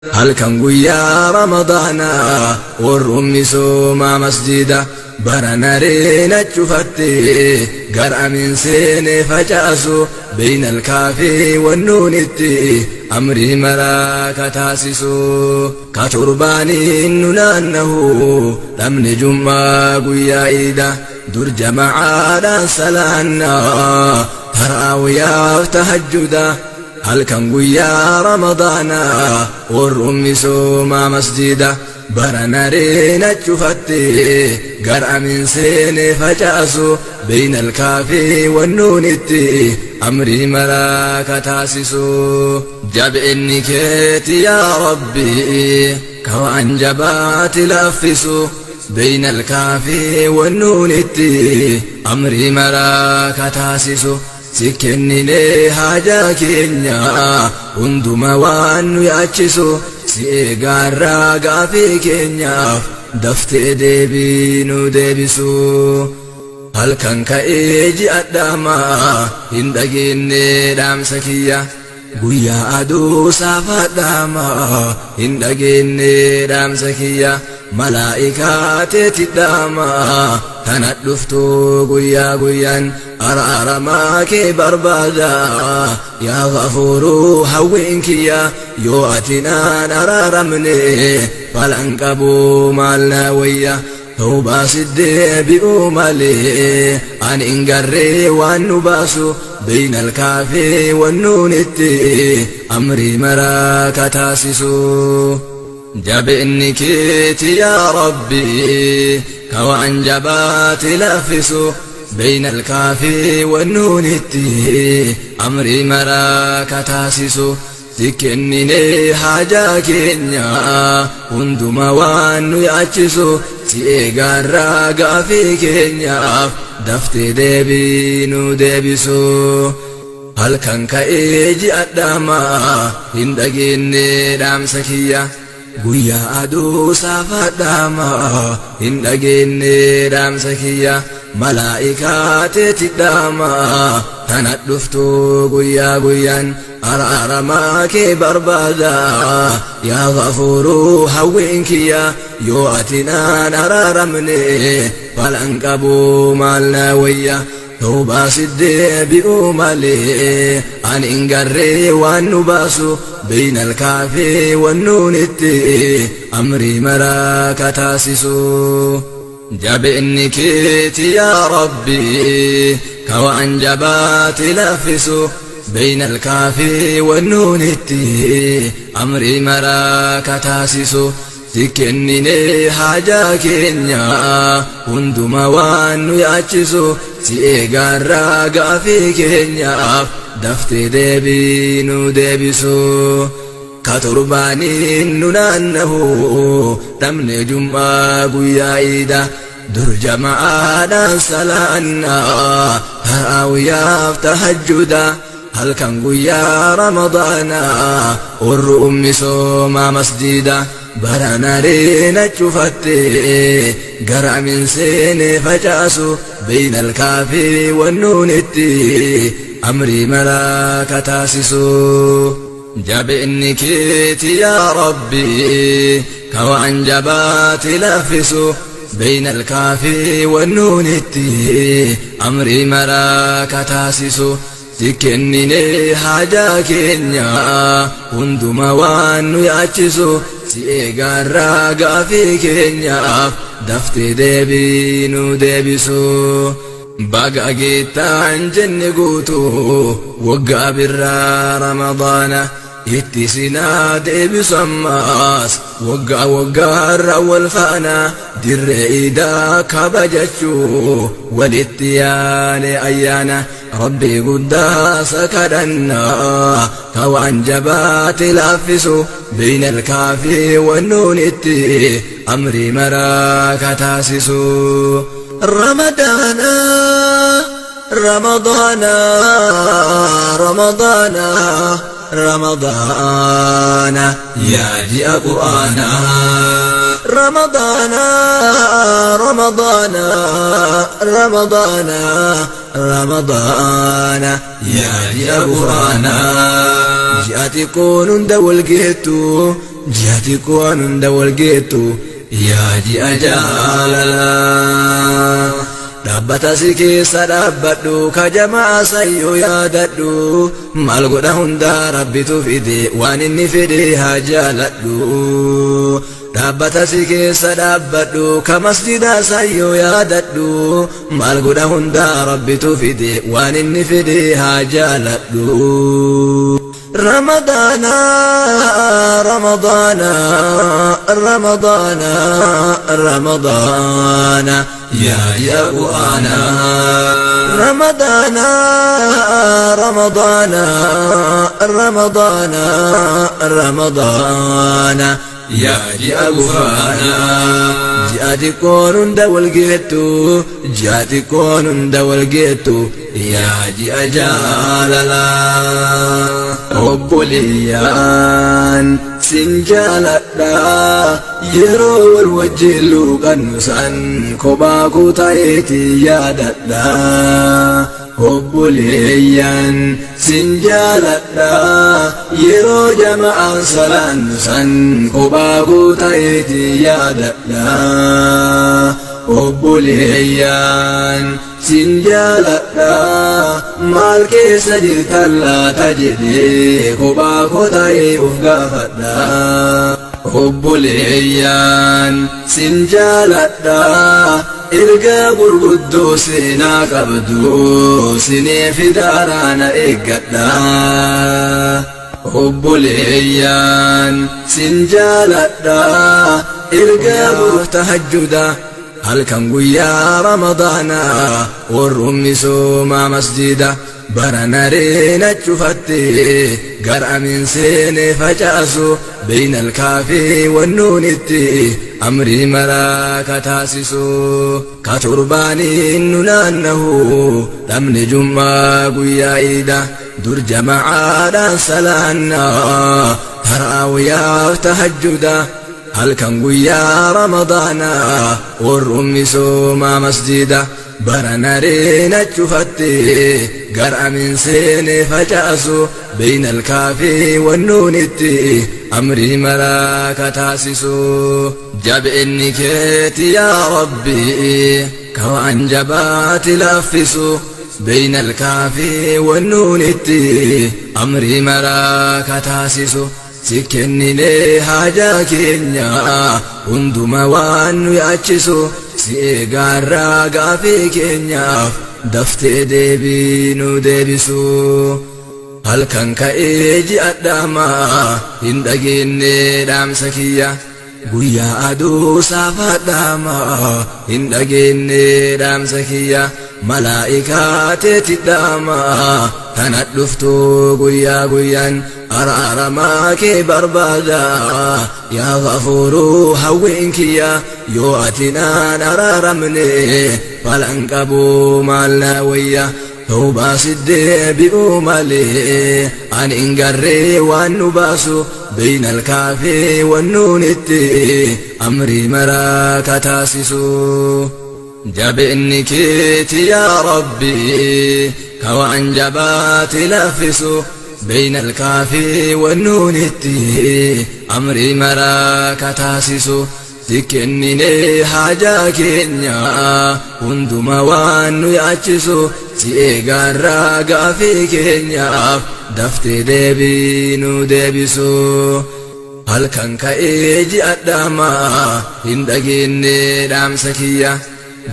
Halkan guyyaa Ramadaanaa warroonni soomaa masjida barana reena cufatte garamiin seene facaasu beeyna alkaafii wannuunitti amrii maraa ka taasisu ka torbaaniin nu naannahu dhabne jummaa guyyaa iida dur jama'aadhaan salaannaa taraawiyaaf tahajjuda halkan guyyaa Ramadaanaa warroonni soomaa masjida barana reena cufatte garamiin seene facaasu beeyna alkaafii wannuunitti amrii maraa ka taasisu jabeenni keeti yaa Rabbi ka waan jabaati laaffisu beeyna alkaafii wannuunitti amrii maraa ka taasisu si kenninee haajaa keenya hunduma waan nu yaachisu si eegaarraa gaafii keenyaaf daftee deebii nu deebisu. Halkan ka'ee ji'adhaamaa hin dhageenye dhaamsa kiyya. Guyyaa aduu saafadhaamaa hin dhageenye dhaamsa kiyya. Malaa'ikaa teetidhaamaa tana dhuftu guyyaa guyyaan araaramaa kee barbaada. Yaa Ghafuuruu hawwiin kiyya yoo ati naan araaramne falan qabu maal na wayya. Tawbaa si deebi'uu malee ani hin garree waan nu baasu beeyna alkaafii wannuunitti amrii maraa ka taasisu. Jabeenni keeti yaa Rabbi ka waan jabaati laaffisu beeyna alkaafii wannuunitti amrii maraa ka taasisu. Si kenninee haajaa keenya hunduma waan nu yaachisu si eegaarraa gaafii keenyaaf daftee deebii nu deebisu. Halkan ka'ee ji'adhaamaa hin dhageenye dhaamsa kiyya. Guyyaa aduu saafadhaamaa hin dhageenye dhaamsa kiyya. Malaa'ikaa teetidhaamaa tana dhuftu guyyaa guyyaan araaramaa kee barbaada. Yaa Ghafuuruu hawwiin kiyya yoo ati naan araaramne falan qabu maal na wayya. Tawbaa si deebi'uu malee ani hin garree waan nu baasu beeyna alkaafii wannuunitti amrii maraa ka taasisu. Jabeenni keeti yaa Rabbi ka waan jabaati laaffisu beeyna alkaafii wannuunitti amrii maraa ka taasisu. Si kenninee haajaa keenya hunduma waan nu yaachisu si eegaarraa gaafii keenyaaf daftee deebii nu deebisu. Ka torbaaniin nu naannahu dhabne jummaa guyyaa iida dur jama'aadhaan salaannaa taraawiyaaf tahajjuda halkan guyyaa Ramadaanaa warri ummi soomaa masjida barana reena cufatte garamiin seene facaasu beeyna alkaafii wannuunitti amrii maraa ka taasisu. Jabeenni keeti yaa Rabbi ka waan jabaati laaffisu beeyna alkaafii wannuunitti amrii maraa ka taasisu. Si kenninee haajaa keenya hunduma waan nu yaachisu si eegaarraa gaafii keenyaaf daftee deebii nu deebisu. Baga geettaan jenne guutuu waggaa birraa Ramadaana itti sinaa deebisu ammaas waggaa waggaarra wal faana dirree iidaa kabajachuu walitti yaane ayyaana Rabbii guddaa sakadhannaa ka waan jabaate laaffisu beeyna alkaafii wannuunitti amrii maraa ka taasisu. Ramadaana Ramadaana Ramadaana Ramadaana yaa ji'a Qur'aanaa. Ramadaana Ramadaana Ramadaana Ramadaana yaa ji'a Qur'aanaa. Ji'a xiqqoon hunda wal geettu Ji'a xiqqoon hunda wal geettu, yaa ji'a jaalalaa. Dhaabbata si keessa dhaabbadhu, ka jamaa sayyoo yaadadhu. Maal godha, hundaa Rabbitu fide, waan inni fide haa jaaladhu. Dhaabbata si keessa dhaabbadhu, ka masjida sayyoo yaadadhu. Maal godha, hundaa Rabbitu fide, waan inni fide haa jaaladhu. Ramadaana, Ramadaana, Ramadaana, Ramadaana, yaa ji'a Qur'aana. Ramadaana, Ramadaana, Ramadaana, Ramadaana, yaa ji'a gufraana. Ji'a xiqqoon hunda wal geettu, ji'a xiqqoon hunda wal geettu, yaa ji'a jaalalaa. Obboleeyyaan, sin jaaladha. Yeroo wal wajjin luuqannu san kophaa koo ta'eeti yaadadha. Obboleeyyan, sin jaaladha. Yeroo jama'aan salaannu san kophaa koo ta'eeti yaadadha. Obboleeyyan, sin jaaladha. Maal keessa jirtan laata jedhee kophaa koo ta'ee of gaafadha. Obboleeyyan, sin jaaladha. Ergaa gurguddoo seenaa qabdu sinee fidaaraana eeggadha. Obboleeyyan, sin jaaladha. Ergaa tahajjuda halkan guyyaa Ramadaana, warrummi soomaa masjida barana reena cufatte, gar'amin seene facaasu, بين الكاف والنون tti amrii maraa ka taasisu, ka torbaaniin nu naannahu dhabne. Jummaa guyyaa iida dur jama'aadhaan salaannaa, taraawiyaaf tahajjuda halkan guyyaa Ramadaana, warrummi soomaa masjida barana reena cufatte, gar'amin seene facaasu, بين الكاف والنون tti amrii maraa ka taasisu. Jabeenni keeti yaa Rabbi ka waan jabaati laaffisu, بين الكاف والنون tti amrii maraa ka taasisu. Si kenninee haajaa keenya hunduma, waan nu yaachisu si eegaarraa, gaafii keenyaaf daftee deebii nu deebisu. Halkan ka'ee ji'adhaamaa, hin dhageenne dhaamsa kiyya. Guyyaa aduu saafadhaamaa, hin dhageenne dhaamsa kiyya. Malaa'ikaa teeti dhaamaa, tana dhuftu guyyaa guyyaan araaramaa kee barbaada. Yaa Ghafuuruu, hawwiin kiyya, yoo ati naan araaramne falan qabu, maal naa wayya? Tawbaa siddeebi'uu malee ani hin garree waan nu baasu, بين الكاف والنون tti amrii maraa ka taasisu. Jabeenni keeti yaa Rabbi ka waan jabaati laaffisu, بين الكاف والنون tti amrii maraa ka taasisu. Si kenninee haajaa keenya hunduma, waan nu yaachisu si eegaarraa, gaafii keenyaaf daftee deebii nu deebisu. Halkan ka'ee ji'adhaamaa, hin dhageenne dhaamsa kiyya.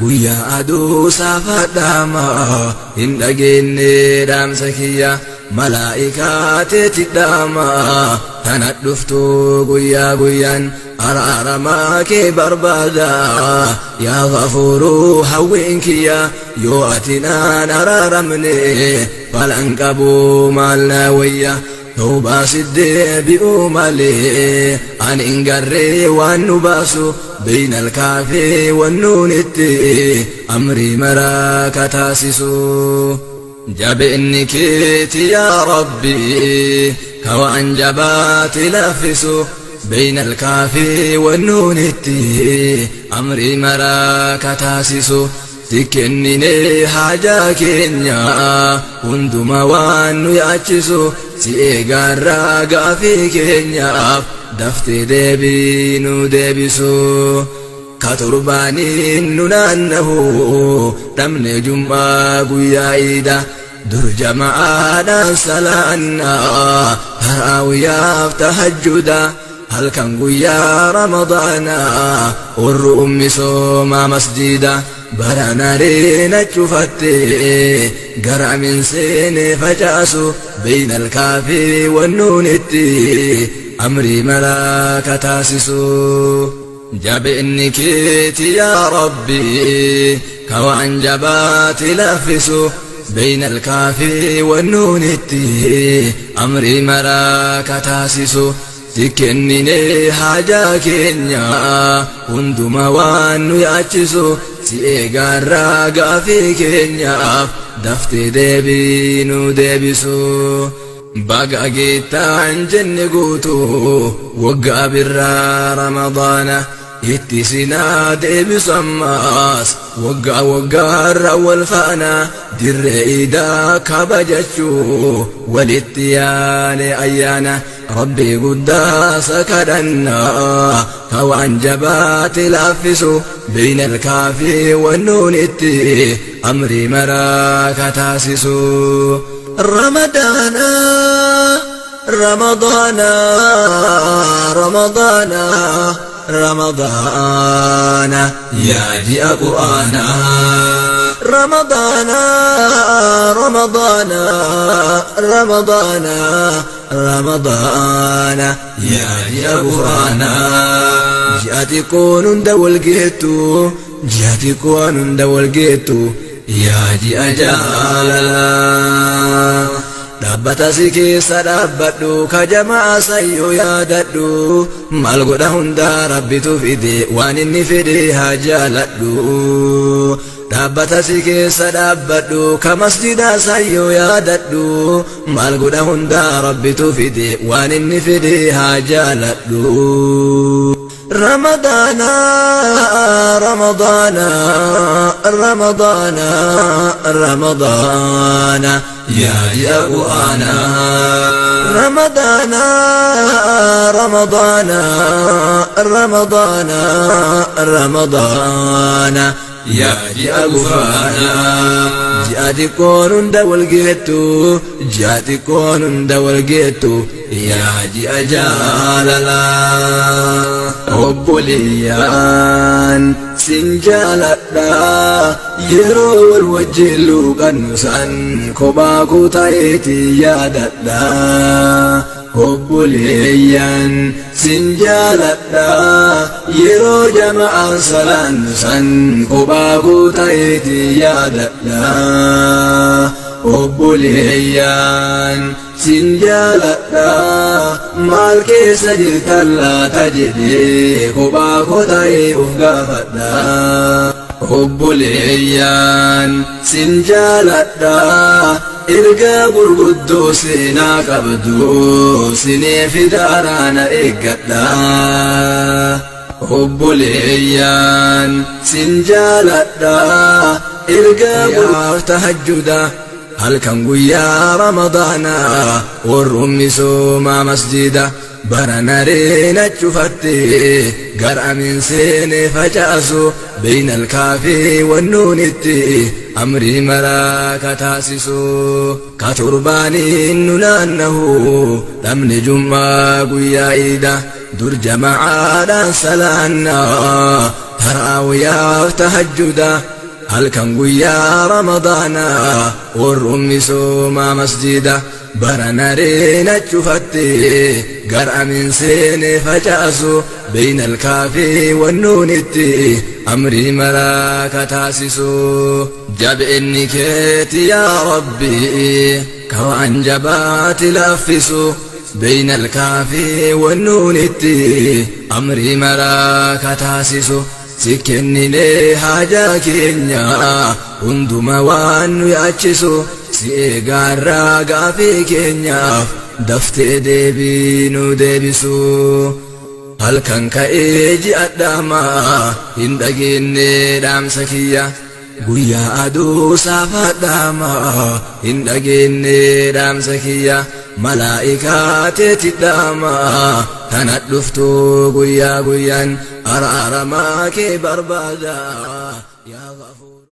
Guyyaa aduu saafadhaamaa, hin dhageenne dhaamsa kiyya. Malaa'ikaa teeti dhaamaa, tana dhuftu guyyaa guyyaan araaramaa kee barbaada. Yaa Ghafuuruu, hawwiin kiyya, yoo ati naan araaramne falan qabu, maal naa wayya? Tawbaa siddeebi'uu malee ani hin garree waan nu baasu, بين الكاف والنون tti amrii maraa ka taasisu. Jabeenni keeti yaa Rabbi ka waan jabaati laaffisu, بين الكاف والنون tti amrii maraa ka taasisu. Si kenninee haajaa keenya hunduma, waan nu yaachisu si eegaarraa, gaafii keenyaaf Daftee deebii nu deebisu. Ka torbaaniin nu naannahu dhabne jum'aa guyyaa iida. Dur jama'aadhaan salaannaa taraawiyaaf tahajjuda. Halkan guyyaa Ramadaanaa warri ummi soomaa masjida. Barana reena cufatte gara min seene facaasu beeyna alkaafii wannuunitti amrii maraa ka taasisu. Jabeenni keeti yaa Rabbi ka waan jabaati laffisu beeyna alkaafii wannuunitti amrii maraa ka taasisu. Si kenninee haajaa keenya hunduma waan nu yaachisu si eegaarraa gaafii keenyaaf daftee deebii nu deebisu. Baga geettaan jenne guutuu waggaa birraa Ramadaana itti sinaa deebisu ammaas waggaa waggaarra wal faana dirree iidaa kabajachuu walitti yaane ayyaana. Rabbii guddaa sakadhannaa ka waan jabaate laaffisu beeyna alkaafii wannuunitti amrii maraa ka taasisu. Ramadaana Ramadaana Ramadaana Ramadaana yaa ji'a Qur'aanaa. Ramadaana Ramadaana Ramadaana Ramadaana yaa ji'a Qur'aanaa. Ji'a xiqqoon hunda wal geettu, ji'a xiqqoon hunda wal geettu, yaa ji'a jaalalaa. Dhaabbata si keessa dhaabbadhu ka jama'a sayyoo yaadadhu maal godha hundaa Rabbitu fide waan inni fedhe haa jaaladhu. Dhaabbata si keessa dhaabbadhu ka masjida sayyoo yaadadhu maal godha hundaa Rabbitu fide waan inni fedhe haa jaaladhu. Ramadaana Ramadaana Ramadaana Ramadaana yaa ji'a Qur'aanaa. Ramadaana Ramadaana Ramadaana Ramadaana yaa ji'a Gufraanaa. Ji'a xiqqoon hunda wal geettu, ji'a xiqqoon hunda wal geettu, yaa ji'a jaalalaa. Obboleeyyaan sin jaaladha yeroo wal wajjin luuqannu san kophaa koo ta'eeti yaadadha. Obboleeyyaan sin jaaladha yeroo jama'aan salaannu san kophaa koo ta'eeti yaadadha. Obboleeyyaan sin jaaladha maal keessa jirtan laata jedhee kophaa koo ta'ee of gaafadha. Obboleeyyaan sin jaaladha ergaa gurguddoo seenaa qabdu sinee fidaaraana eeggadha. Obboleeyyaan sin jaaladha ergaa gurguddoo tahajjuda halkan guyyaa Ramadaana warri ummi soomaa masjida barana reena cufatte gara min seene facaasu beeyna alkaafii wannuunitti amrii maraa ka taasisu. Ka torbaaniin nu naannahu dhabne jum'aa guyyaa iida dur jama'aadhaan salaannaa taraawiyaaf tahajjuda halkan guyyaa Ramadaana warri ummi soomaa masjida barana reena cufatte gara min seene facaasu beeyna alkaafii wannuunitti amrii maraa ka taasisu. Jabeenni keeti yaa Rabbi ka waan jabaati laaffisu beeyna alkaafii wannuunitti amrii maraa ka taasisu. Si kenninee haajaa keenya hunduma waan nu yaachisu si eegaarraa gaafii keenyaaf daftee deebii nu deebisu. Halkan ka'ee ji'a dhaamaa hin dhageenye dhaamsa kiyya. Guyyaa aduu saafadhaamaa hin dhageenye dhaamsa kiyya. Malaa'ikaa teeti dhaamaa Tana dhuftu guyyaa guyyaan araaramaa kee barbaada. Yaa Ghafuur.